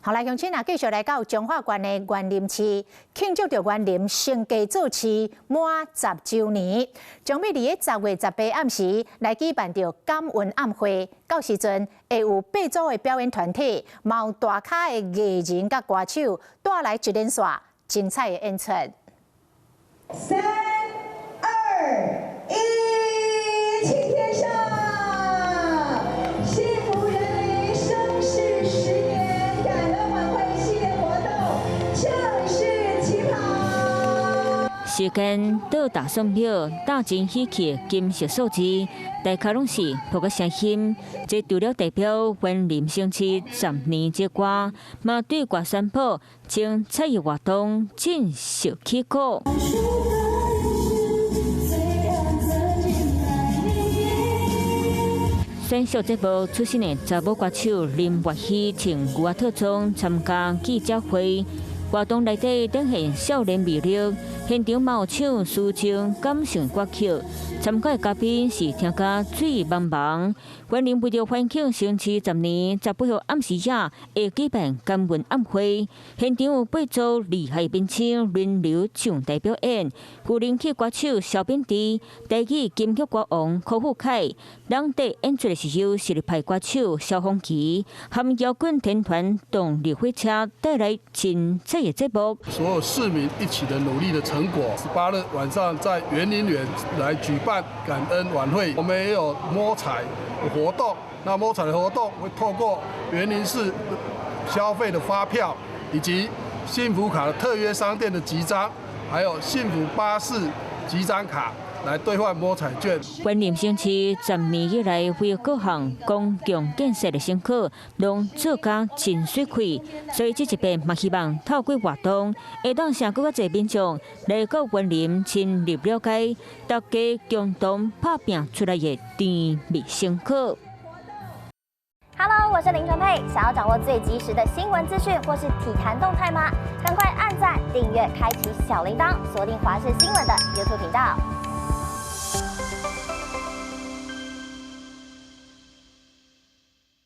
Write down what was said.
好來，鄉親啊，繼續來到彰化縣的員林市，慶祝著員林成家做市滿10週年，將欲佇咧10月18暗時來舉辦著感恩暗會。到時陣會有八組的表演團體，嘛有大咖的藝人佮歌手帶來一連串精彩的演出。三、二、一，請天上幸福員林盛世10年感恩晚會系列活動正式起跑。時間倒打算表，大真喜氣金色數字，大家攏是抱個聲音。這除了代表員林成市十年之外，嘛對外宣布精彩的活動正式起鼓。選秀節目出身的查某歌手林月希穿牛仔套裝參加記者會，活動內底展現少年魅力，現場嘛有唱抒情感性歌曲，參加的嘉賓是聽甲醉茫茫。員林為著歡慶成市十年，18號暗時仔會舉辦感恩暗會，現場有八組厲害明星輪流上台表演，有人氣歌手蕭秉治、台語金曲歌王柯富凱，兩地演出的是由實力派歌手蕭芳琪和搖滾天團動力火車帶來精彩的節目。所有市民一起的努力的成果。18日晚上在員林園來舉辦感恩晚會，我們也有摸彩活動。那摸彩的活動會透過員林市消費的發票，以及幸福卡的特約商店的集章，還有幸福巴士集章卡，來兌換摸彩券。員林成市10年以來，為各項公共建設的成果，攏做甲真媠氣，所以這一遍嘛希望透過活動，會當讓閣較濟民眾來到員林深入了解，大家共同拍拚出來的甜蜜成果。 Hello，我是林純佩，想要掌握最及時的新聞資訊或是體壇動態嗎？趕快按讚、訂閱、開啟小鈴鐺，鎖定華視新聞的 YouTube 頻道。